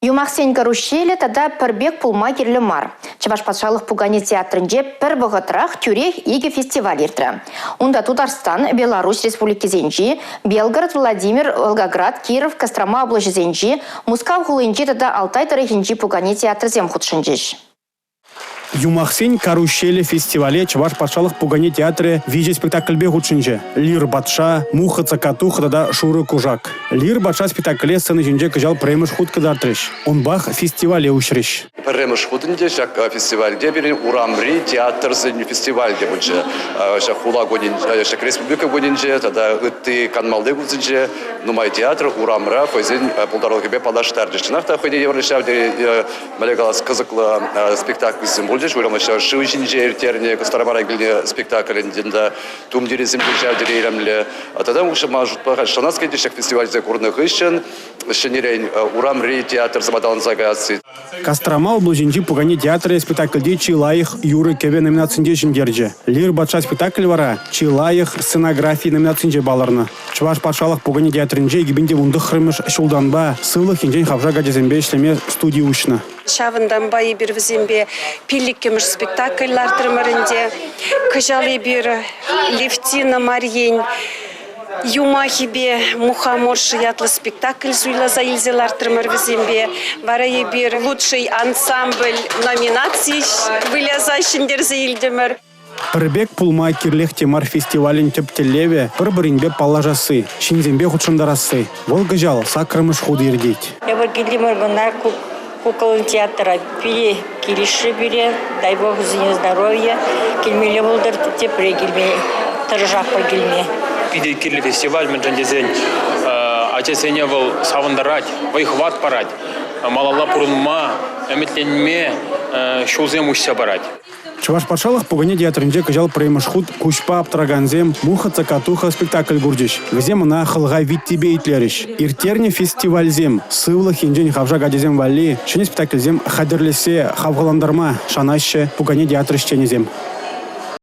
Юмахсен каруҫҫелӗ тата пӗр пек пулма кирлӗ мар. Чӑваш патшалӑх пукане театрӗнче пӗр вӑхӑтрах тӳрех икӗ фестиваль иртрӗ. Унта Тутарстан, Беларусь республикисенчи, Белгород, Владимир, Волгоград, Киров, Кострома облаҫӗсенчи, Мускав хулинчи тата Алтай тӑрӑхӗнчи пукане театрӗсем хутшӑнчӗҫ. Юмахсен каруҫҫелӗ фестивале Чӑваш патшалӑх пукане театрӗ виҫӗ спектакльпе хутшӑнчӗ. «Лир патша», «Муха цокотуха» тата «Шурӑ кушак». «Лир патша» спектакле сцена ҫинче кӑҫал пӗрремӗш хут кӑтартрӗҫ. Унпах фестивале уҫрӗҫ. Пӗрремӗш хут ӗнтӗ ҫак фестивальте пирӗн урамри театрсен фестиваль те пулчӗ. Ҫак хула кунӗнче, ҫак республика кунӗнче тата ытти канмалли кунсенче нумай театр урамра хӑйсен пултарулӑхӗпе паллаштарчӗҫ. Чӑнах та хӑйне евӗрлӗ ҫав тери Мӗнле калас, кӑсӑклӑ спектакльсем пулчӗҫ. Уйрӑмах ҫав шыв ҫинче ирттернӗ Костромара килнӗ спектакль ӗнтӗ. Тумтирӗсем те ҫав тери илемлӗ. Тата ман шутпа, шанас килчӗ ҫак фестивальте курнӑ хыҫҫӑн ҫӗнӗрен урамри театрсем аталанса каясси. Кострома облаҫӗнчи пукане театрӗ спектакльте чи лайӑх юрӑ-кӗвӗ номинацинче ҫӗнтерчӗ. «Лир патша» спектакль вара чи лайӑх сценографи номинацинче палӑрнӑ. Чӑваш патшалӑх пукане театрӗнче 2019-мӗш ҫултанпа сывлӑх енчен хавшак ачасемпе ӗҫлеме студи уҫнӑ. Ҫавӑнтанпа эпир вӗсемпе пиллӗккӗмӗш спектакль лартрӑмӑр ӗнтӗ. Кӑҫал эпир Левтина Марьен юмахӗпе «Мухоморша» ятлӑ спектакль суйласа илсе лартрӑмӑр вӗсемпе. Вара эпир «Лучший ансамбль» номинаци выляса ҫӗнтерсе илтӗмӗр. Пӗр пек пулма кирлех те мар фестивалӗн тӗп тӗллевӗ – пӗр-пӗринпе паллашасси, ҫынсемпе хутшӑнтарасси. Вӑл кӑҫал саккӑрмӗш хут иртет. Эпир килтӗмӗр кӑна кукол театра. Пире килӗшрӗ пире. Дай бог вӗсене здоровья. Килмелле пултӑр, тепре килме тӑрӑшатпӑр килме. Питӗ кирлӗ фестиваль, мӗншӗн тесен ачасене вӑл савӑнтарать, вӑй-хӑват парать, малалла пурӑнма, ӗмӗтленме ҫулсем уҫса парать. Чӑваш патшалӑх пукане театрӗнче кӑҫал пӗрремӗш хут куҫпа аптӑракансем «Муха цокотуха» спектакль курчӗҫ. Вӗсем ӑна хӑлха виттипе итлерӗҫ. Ирттернӗ фестивальсем сывлӑх енчен хавшак ачасем валли ҫӗнӗ спектакльсем хатӗрлессе хавхалантарма шанаҫҫӗ пукане театр ӗҫченӗсем.